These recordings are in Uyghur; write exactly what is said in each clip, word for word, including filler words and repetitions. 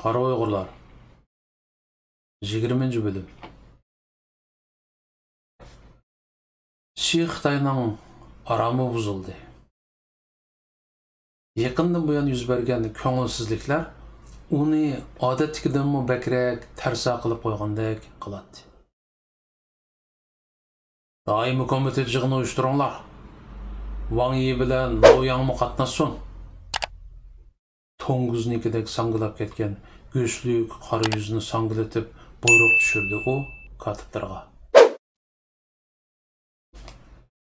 قارا ئۇيغۇرلار. يىگىرمىنچى بۆلۈم. شى خىتاينىڭ ئارامى بۇزۇلدى. يېقىندىن بۇيان يۈز بەرگەن كۆڭۈلسىزلىكلەر ئۇنى ئادەتتىكىدىنمۇ بەكرەك تەرسا قىلىپ قويغاندەك قىلاتتى. دائىمىي كومىتېت يىغىنى ئۇيۇشتۇرۇڭلار. ۋاڭ يى بىلەن ماۋ ياڭمۇ قاتناشسۇن. توڭگۇزنىڭكىدەك ساڭگىلاپ كەتكەن گۆشلۈك قارا يۈزىنى ساڭگىلىتىپ بۇيرۇق چۈشۈردى ئۇ كاتىپلىرىغا.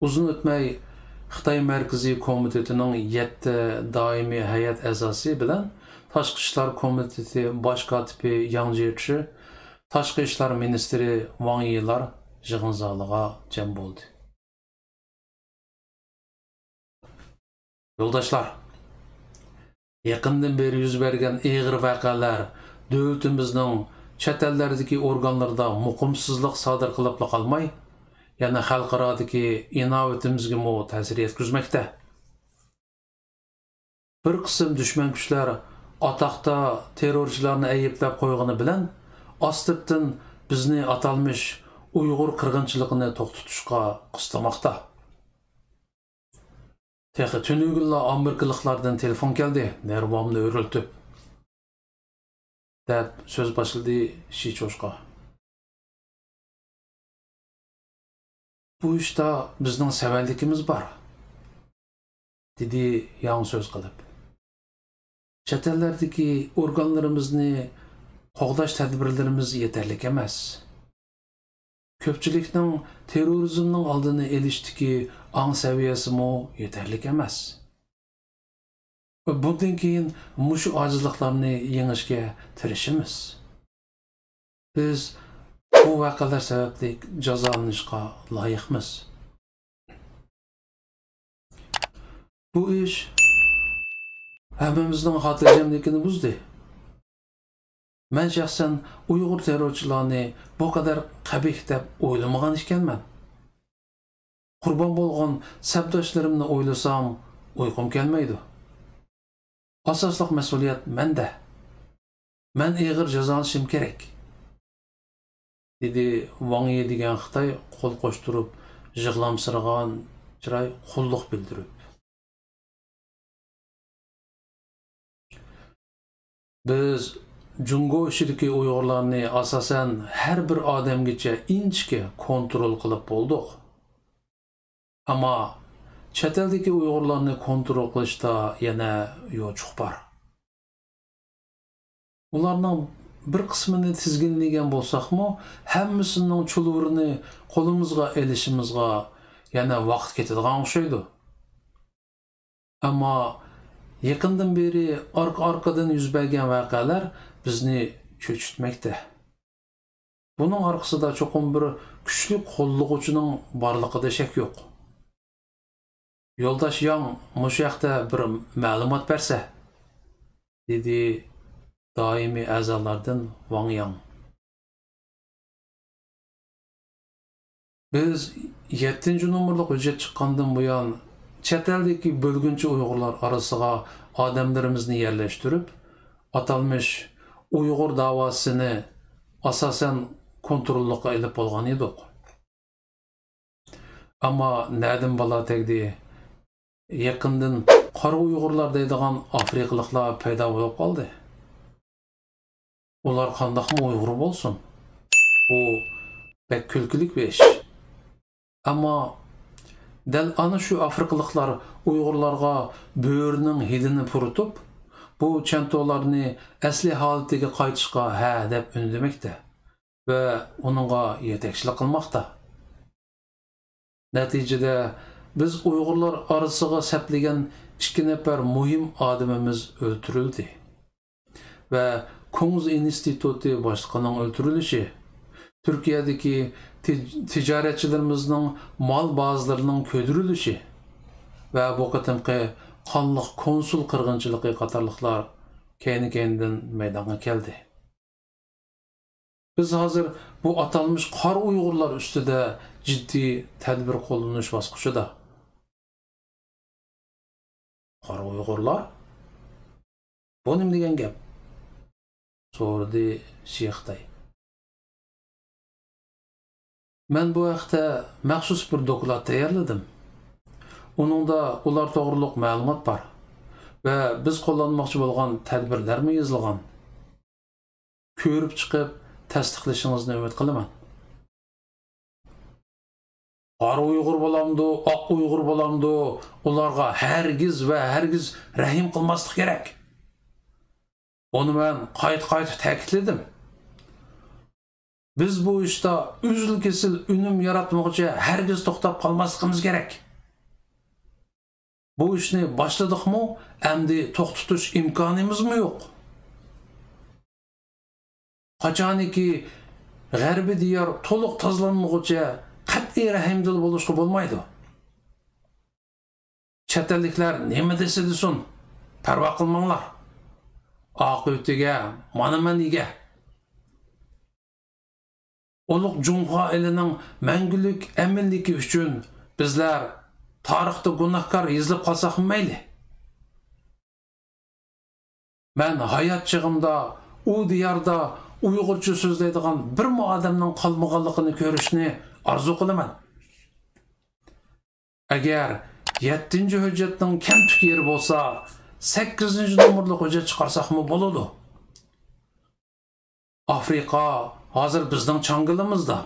ئۇزۇن ئۆتمەي، خىتاي مەركىزىي كومىتېتىنىڭ يەتتە دائىمىي ھەيئەت ئەزاسى بىلەن تاشقى ئىشلار كومىتېتى باش كاتىپى ياڭ جيېچى، تاشقى ئىشلار مىنىستىرى ۋاڭ يىلار يىغىن زالىغا جەم بولدى. يولداشلار، يېقىندىن بېرى يۈز بەرگەن ئېغىر ۋەقەلەر دۆلىتىمىزنىڭ چەت ئەللەردىكى ئورگانلىرىدا مۇقىمسىزلىق سادىر قىلىپلا قالماي، يەنە خەلقئارادىكى ئىناۋىتىمىزگىمۇ تەسىر يەتكۈزمەكتە. بىر قىسىم دۈشمەن كۈچلەر ئاتاقتا تېررورچىلارنى ئەيىبلەپ قويغىنى بىلەن، ئاستىرتىن بىزنى ئاتالمىش ئۇيغۇر قىرغىنچىلىقىنى توختىتىشقا قىستىماقتا. تېخى تۈنۈگۈنلا ئامېرىكىلىقلاردىن تېلېفون كەلدى، نېرۋامنى ئۆرۈلتۈپ، دەپ سۆز باشلىدى شى چوشقا. بۇ ئىشتا بىزنىڭ سەۋەنلىكىمىز بار، دېدى ياڭ سۆز قىلىپ. چەت ئەللەردىكى ئورگانلىرىمىزنى قوغداش تەدبىرلىرىمىز يېتەرلىك ئەمەس. كۆپچىلىكنىڭ تېررورىزمنىڭ ئالدىنى ئېلىشتىكى ئاڭ سەۋىيەسىمۇ يېتەرلىك ئەمەس. بۇندىن كېيىن مۇشۇ ئاجىزلىقلارنى يېڭىشكە تىرىشىمىز. بىز بۇ ۋەقەلەر سەۋەبلىك جازالىنىشقا لايىقمىز. بۇ ئىش ھەممىمىزنىڭ خاتىرجەملىكىنى بۇزدى. مەن شەخسەن ئۇيغۇر تېررورچىلارنى بۇ قەدەر قەبىھ دەپ ئويلىمىغان ئىكەنمەن. قۇربان بولغان سەپداشلىرىمنى ئويلىسام، ئۇيقۇم كەلمەيدۇ. ئاساسلىق مەسئۇلىيەت مەندە. مەن ئېغىر جازالىشىم كېرەك، دېدى ۋاڭ يى دېگەن خىتاي قول قوشتۇرۇپ، يىغلامسىرىغان چىراي، قۇللۇق بىلدۈرۈپ. بىز جۇڭگو ئىچىدىكى ئۇيغۇرلارنى ئاساسەن ھەر بىر ئادەمگىچە ئىنچىكە كونترول قىلىپ بولدۇق. ئەمما چەت ئەلدىكى ئۇيغۇرلارنى كونترول قىلىشتا يەنە يوچۇق بار. ئۇلارنىڭ بىر قىسمىنى تىزگىنلىگەن بولساقمۇ، ھەممىسىنىڭ چۇلۋۇرىنى قولىمىزغا ئېلىشىمىزغا يەنە ۋاقىت كېتىدىغان ئوخشايدۇ. ئەمما يېقىندىن بېرى ئارقا-ئارقىدىن يۈز بەرگەن ۋەقەلەر بىزنى چۆچۈتمەكتە. بۇنىڭ ئارقىسىدا چوقۇم بىر كۈچلۈك قوللىغۇچىنىڭ بارلىقىدا شەك يوق. يولداش ياڭ مۇشۇ ھەقتە بىر مەلۇمات بەرسە، دېدى دائىمىي ئەزالاردىن ۋاڭ ياڭ. بىز يەتتىنچى نومۇرلۇق ھۆججەت چىققاندىن بۇيان، چەت ئەلدىكى بۆلگۈنچى ئۇيغۇرلار ئارىسىغا ئادەملىرىمىزنى يەرلەشتۈرۈپ، ئاتالمىش ئۇيغۇر داۋاسىنى ئاساسەن كونتروللۇققا ئېلىپ بولغان ئىدۇق. ئەمما نەدىن بالا تەگدى؟ يېقىندىن قارا ئۇيغۇرلار دەيدىغان ئافرىقىلىقلار پەيدا بولۇپ قالدى. ئۇلار قانداقمۇ ئۇيغۇر بولسۇن؟ بۇ بەك كۈلكىلىك بىر ئىش. ئەمما دەل ئانا شۇ ئافرىقىلىقلار ئۇيغۇرلارغا بۆرىنىڭ ھىدىنى پۇرىتىپ، بۇ چەنتۇلارنى ئەسلى ھالىتىگە قايتىشقا ھە دەپ ئۈندىمەكتە ۋە ئۇنىڭغا يېتەكچىلىك قىلماقتا. نەتىجىدە، بىز ئۇيغۇرلار ئارىسىغا سەپلىگەن ئىككى نەپەر مۇھىم ئادىمىمىز ئۆلتۈرۈلدى ۋە كۇڭز ئىنستىتۇتى باشلىقىنىڭ ئۆلتۈرۈلۈشى، تۈركىيەدىكى تىج-، تىجارەتچىلىرىمىزنىڭ مال بازىلىرىنىڭ كۆيدۈرۈلۈشى ۋە بۇ قېتىمقى قانلىق كونسۇل قىرغىنچىلىقى قاتارلىقلار كەينى-كەينىدىن مەيدانغا كەلدى. بىز ھازىر بۇ ئاتالمىش قارا ئۇيغۇرلار ئۈستىدە جىددىي تەدبىر قوللىنىش باسقۇچىدا. قارا ئۇيغۇرلار؟ بۇ نېمە دېگەن گەپ؟ سورىدى شى خىتاي. مەن بۇ ھەقتە مەخسۇس بىر دوكلات تەييارلىدىم. ئۇنىڭدا ئۇلار توغرۇلۇق مەلۇمات بار ۋە بىز قوللانماقچى بولغان تەدبىرلەرمۇ يېزىلغان. كۆرۈپ چىقىپ، تەستىقلىشىڭىزنى ئۈمىد قىلىمەن. قارا ئۇيغۇر بولامدۇ، ئاق ئۇيغۇر بولامدۇ، ئۇلارغا ھەرگىز ۋە ھەرگىز رەھىم قىلماسلىق كېرەك. بۇنى مەن قايتا-قايتا تەكىتلىدىم. بىز بۇ ئىشتا ئۈزۈل-كېسىل ئۈنۈم ياراتمىغۇچە ھەرگىز توختاپ قالماسلىقىمىز كېرەك. بۇ ئىشنى باشلىدۇقمۇ، ئەمدى توختىتىش ئىمكانىمىزمۇ يوق. قاچانكى غەربىي دىيار تولۇق تازىلانمىغۇچە قەتئىي رەھىمدىل بولۇشقا بولمايدۇ. چەت ئەللىكلەر نېمە دېسە دېسۇن، پەرۋا قىلماڭلار. ئاقىۋىتىگە مانا مەن ئىگە. ئۇلۇغ جۇڭخۇا ئېلىنىڭ مەڭگۈلۈك ئەمىنلىكى ئۈچۈن بىزلەر تارىختا گۇناھكار يېزىلىپ قالساقمۇ مەيلى. مەن ھايات چېغىمدا ئۇ دىياردا ئۇيغۇرچە سۆزلەيدىغان بىرمۇ ئادەمنىڭ قالمىغانلىقىنى كۆرۈشنى ئارزۇ قىلىمەن. ئەگەر يەتتىنچى ھۆججەتنىڭ كەمتۈك يېرى بولسا، سەككىزىنچى نومۇرلۇق ھۆججەت چىقارساقمۇ بولىدۇ. ئافرىقا ھازىر بىزنىڭ چاڭگىلىمىزدا.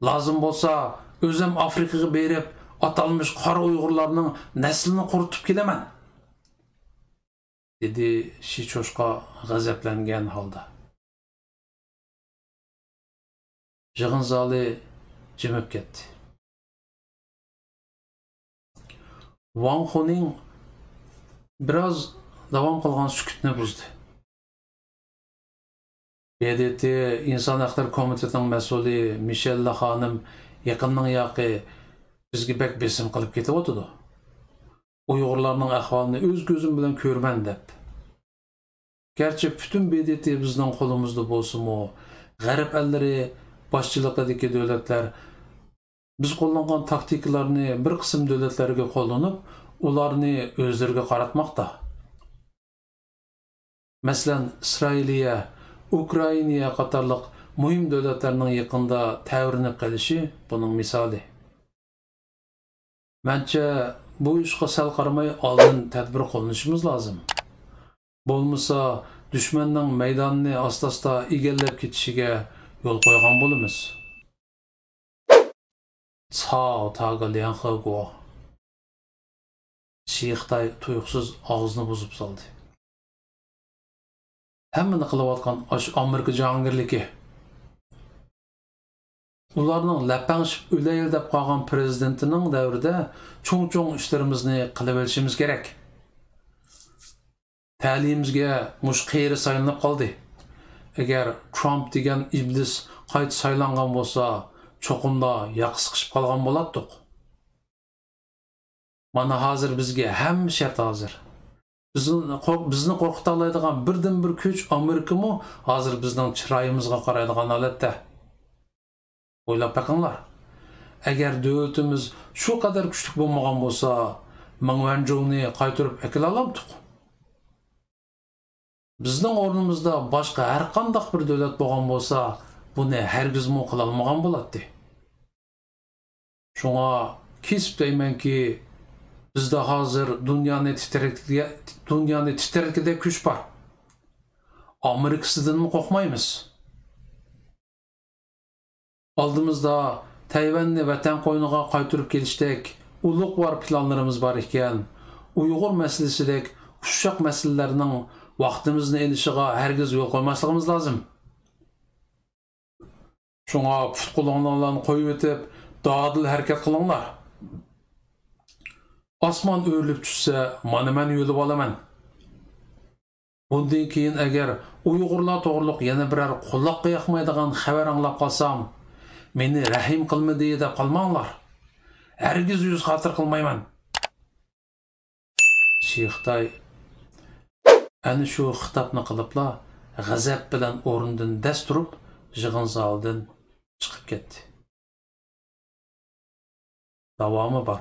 لازىم بولسا، ئۆزۈم ئافرىقىغا بېرىپ، ئاتالمىش قارا ئۇيغۇرلارنىڭ نەسلىنى قۇرۇتۇپ كېلىمەن، دېدى شى چوشقا غەزەپلەنگەن ھالدا. يىغىن زالى جىمىپ كەتتى. ۋاڭ خۇنىڭ بىراز داۋام قىلغان سۈكۈتنى بۇزدى. ب د ت ئىنسان ھەقلىرى كومىتېتىنىڭ مەسئۇلى مىشېللا خانىم يېقىننىڭ ياقى بىزگە بەك بېسىم قىلىپ كېتىۋاتىدۇ. ئۇيغۇرلارنىڭ ئەھۋالىنى ئۆز كۆزۈم بىلەن كۆرىمەن دەپ. گەرچە پۈتۈن ب د ت بىزنىڭ قولىمىزدا بولسىمۇ، غەرب ئەللىرى باشچىلىقىدىكى دۆلەتلەر بىز قوللانغان تاكتىكىلارنى بىر قىسىم دۆلەتلەرگە قوللىنىپ، ئۇلارنى ئۆزلىرىگە قاراتماقتا. مەسىلەن، ئىسرائىلىيە، ئۇكرائىنىيە قاتارلىق مۇھىم دۆلەتلەرنىڭ يېقىندا تەۋرىنىپ قېلىشى بۇنىڭ مىسالى. مەنچە، بۇ ئىشقا سەل قارىماي ئالدىن تەدبىر قوللىنىشىمىز لازىم. بولمىسا، دۈشمەننىڭ مەيداننى ئاستا-ئاستا ئىگىلەپ كېتىشىگە يول قويغان بولىمىز. چاۋ تاگې ليەنخې گوۋ. شى خىتاي تۇيۇقسىز ئاغزىنى بۇزۇپ سالدى. ھەممىنى قىلىۋاتقان ئاشۇ ئامېرىكا جاھانگىرلىكى. ئۇلارنىڭ لەپەڭشىپ ئۆلەيلى دەپ قالغان پىرېزىدېنتىنىڭ دەۋرىدە چوڭ-چوڭ ئىشلىرىمىزنى قىلىۋېلىشىمىز كېرەك. تەلىيىمىزگە مۇشۇ قېرى سايلىنىپ قالدى. ئەگەر ترامپ دېگەن ئىبلىس قايتا سايلانغان بولسا، چوقۇملا ياقا سىقىشىپ قالغان بولاتتۇق. مانا ھازىر بىزگە ھەممە شەرت ھازىر. بىزنى قور-، بىزنى قورقۇتالايدىغان بىردىنبىر كۈچ ئامېرىكىمۇ ھازىر بىزنىڭ چىرايىمىزغا قارايدىغان ھالەتتە. ئويلاپ بېقىڭلار. ئەگەر دۆلىتىمىز شۇ قەدەر كۈچلۈك بولمىغان بولسا، مېڭ ۋەنجۇنى قايتۇرۇپ ئەكېلەلامتۇق؟ بىزنىڭ ئورنىمىزدا باشقا ھەرقانداق بىر دۆلەت بولغان بولسا، بۇنى ھەرگىزمۇ قىلالمىغان بولاتتى. شۇڭا كېسىپ دەيمەنكى، بىزدە ھازىر دۇنيانى تىترەتكۈدە-، دۇنيانى تىترەتكۈدەك كۈچ بار. ئامېرىكىسىدىنمۇ قورقمايمىز. ئالدىمىزدا تەيۋەننى ۋەتەن قوينىغا قايتۇرۇپ كېلىشتەك ئۇلۇغۋار پىلانلىرىمىز بار ئىكەن، ئۇيغۇر مەسىلىسىدەك ئۇششاق مەسىلىلەرنىڭ ۋاقتىمىزنى ئېلىشىغا ھەرگىز يول قويماسلىقىمىز لازىم. شۇڭا پۇت-قولۇڭلارنى قويۇۋېتىپ، دادىل ھەرىكەت قىلىڭلار. ئاسمان ئۆرۈلۈپ چۈشسە، مانا مەن يۆلىۋالىمەن. بۇندىن كېيىن ئەگەر ئۇيغۇرلار توغرۇلۇق يەنە بىرەر قۇلاققا ياقمايدىغان خەۋەر ئاڭلاپ قالسام، مېنى رەھىم قىلمىدى دەپ قالماڭلار. ھەرگىز يۈز خاتىرە قىلمايمەن. شى خىتاي ئەنە شۇ خىتابنى قىلىپلا، غەزەپ بىلەن ئورنىدىن دەس تۇرۇپ، يىغىن زالىدىن چىقىپ كەتتى. داۋامى بار.